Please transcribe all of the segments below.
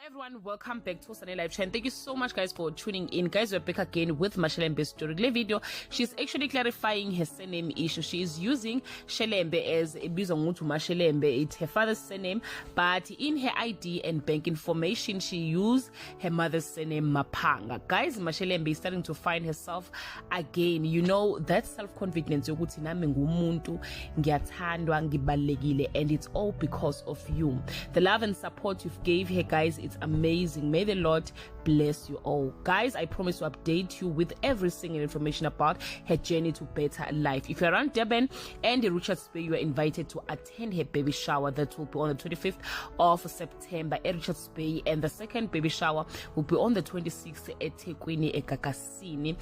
Everyone, welcome back to Sunday Live Channel. Thank you so much, guys, for tuning in. Guys, we're back again with MaShelembe's story. Kule video, she's actually clarifying her surname issue. She is using Shelembe as ibizwa ngokuthi uMaShelembe. It's her father's surname, but in her ID and bank information, she used her mother's surname, Mapanga. Guys, MaShelembe is starting to find herself again. You know, that self-confidence yokuthi nami ngumuntu, ngiyathandwa, ngibalulekile, and it's all because of you. The love and support you've gave her, guys, it's amazing. May the Lord bless you all. Guys, I promise to update you with every single information about her journey to better life. If you're around Durban and the Richards Bay, you are invited to attend her baby shower that will be on the 25th of September at Richards Bay, and the second baby shower will be on the 26th at eThekwini eGagasini,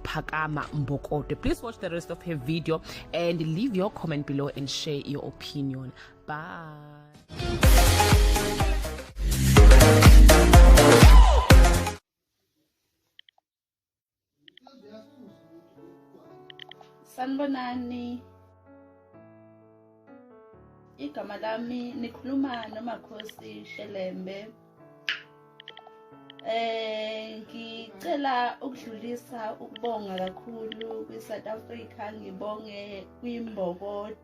Phakama Mbokodo. Please watch the rest of her video and leave your comment below and share your opinion. Bye. Sanibonani. Igama lami nikhuluma noMakhosi Shelembe. Ngicela ukudlulisa ukubonga kakhulu kwi-South Africa, ngibonge kwiMbokodo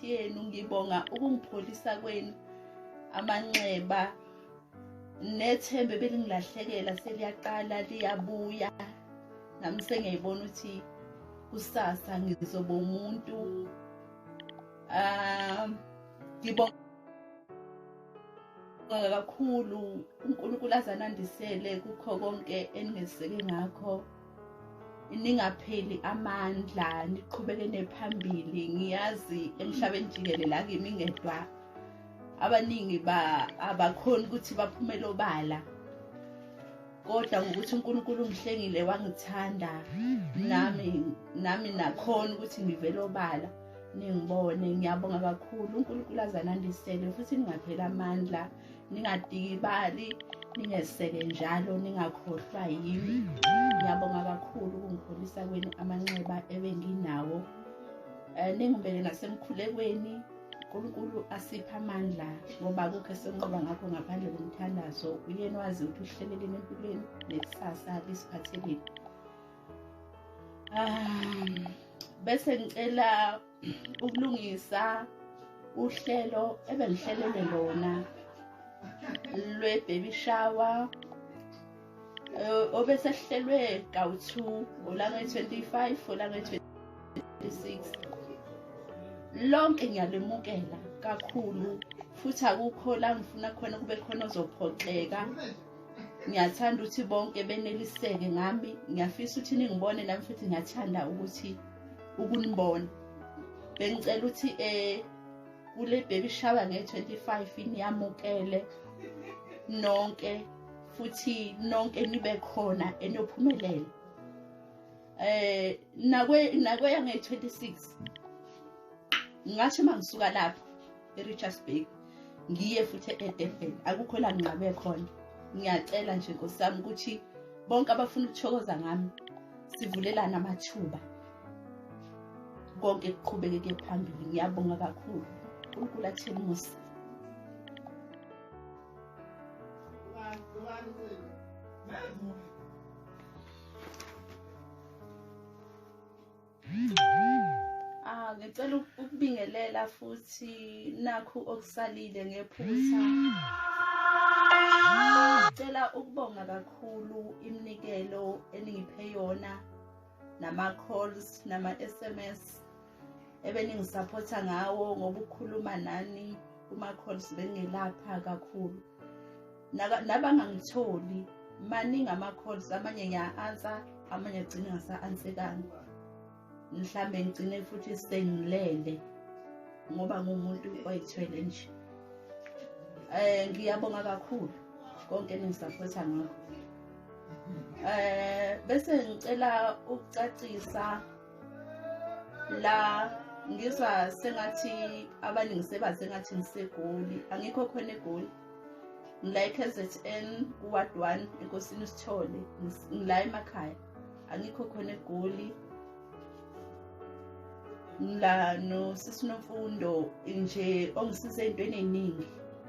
yenu, ngibonga ukungipholisa kwenu amanxeba nethemba belingilahlekela seliyaqala liyabuya. Nami sengiyibona ukuthi kusasa ngizoba umuntu. Ngibonga kakhulu, uNkulunkulu azanandisele kukho konke eningeseke ngakho, ningapheli amandla, niqhubeke nephambili. Ngiyazi emhlabeni jikelele akimi ngedwa, abaningi abakhoni ukuthi baphumele obala, kodwa ngokuthi uNkulunkulu ungihlengile wangithanda, nami nakhona ukuthi ngivele obala ningibone. Ngiyabonga kakhulu, uNkulunkulu azanandisele futhi ningapheli amandla, ningadikibali, ningeseke njalo, ningakhohlwa yimi. Ngiyabonga kakhulu ukungipholisa kwenu amanxeba ebenginawo. Ningibele nasemkhulekweni, uNkulunkulu asiphe amandla, ngoba akukho esinqoba ngakho ngaphandle komthandazo. Uyena wazi ukuthi uhleleleni empilweni nekusasa lisiphatheleni. Bese ngicela ukulungisa uhlelo ebengihlelele lona lwe-baby shower obesehlelwe kawu-2 olange-25 olange-26. Lonke ngiyalemukela kakhulu, futhi akukho la ngifuna khona kube khona ozophoxeka. Ngiyathanda ukuthi bonke beneliseke ngami, ngiyafisa ukuthi ningibone nami, futhi ngiyathanda ukuthi ukunibona. Bengicela ukuthi kule baby shower nge-25 niyamukele nonke, futhi nonke nibe khona eniyophumelela. Nakweya nge-26 ngathi mangisuka lapho eRichards Bay ngiye futhi eDurban, akukho la nginqabe khona. Ngiyacela nje Nkosi yami ukuthi bonke abafuna ukuthokoza ngami sivulelane amathuba, konke kuqhubekeke phambili. Ngiyabonga kakhulu, uNkulunkulu athemuse. Ngicela ukubingelela futhi nakhu okusalile ngephutha. Ngicela ukubonga kakhulu iminikelo eningiphe yona, nama-calls nama-SMS ebeningisupporta ngawo, ngoba ukukhuluma nani kuma-calls bengelapha kakhulu. Nabangangitholi maningi ama-calls, amanye ngiya-answer, amanye agcine ngasa-ansekanga. Mhlambe ngigcine futhi sengilele ngoba ngumuntu oyithwele nje. Ngiyabonga kakhulu konke eningisupporta ngakho. Bese ngicela ukucacisa la, ngizwa sengathi abaningi sebaze ngathi ngiseGoli. Angikho khona eGoli, ngila eKZN ku-Ward 1 eNkosini Sithole, ngila emakhaya, angikho khona eGoli. Ngila nosisi Nomfundo nje ongisiza ey'ntweni ey'ningi.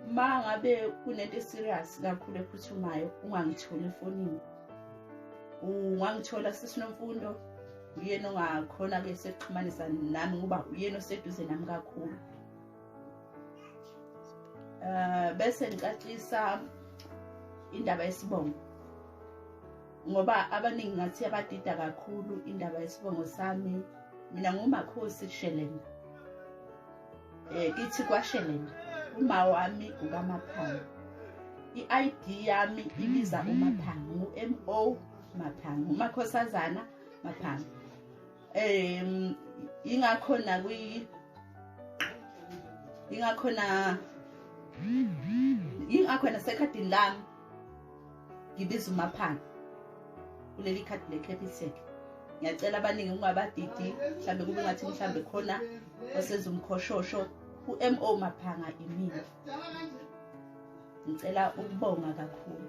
Ma ngabe kunento eserious kakhulu ephuthumayo ungangitholi efonini, ungangithola sisinomfundo, uyena ongakhona ke sekuxhumanisa nami ngoba uyena oseduze nami kakhulu. Bese ngicacisa indaba yesibongo, ngoba abaningi ngathi abadida kakhulu indaba yesibongo sami. Mina nguMakhosi Shelembe, kithi kwaShelembe, uma wami ukaMaphanga. I-ID yami ibiza uMaphanga, ngu-M.O Maphanga, uMakhosazana Maphanga. Ingakhona kwi ingakhona ingakhona sekhadini lami ngibiza uMaphanga kuleli khadi le-Capitec. Ngiyacela abaningi ungabadidi, mhlambe kube ngathi mhlambe khona osenza umkhoshosho. U-M.O Maphanga imina. Ngicela ukubonga kakhulu.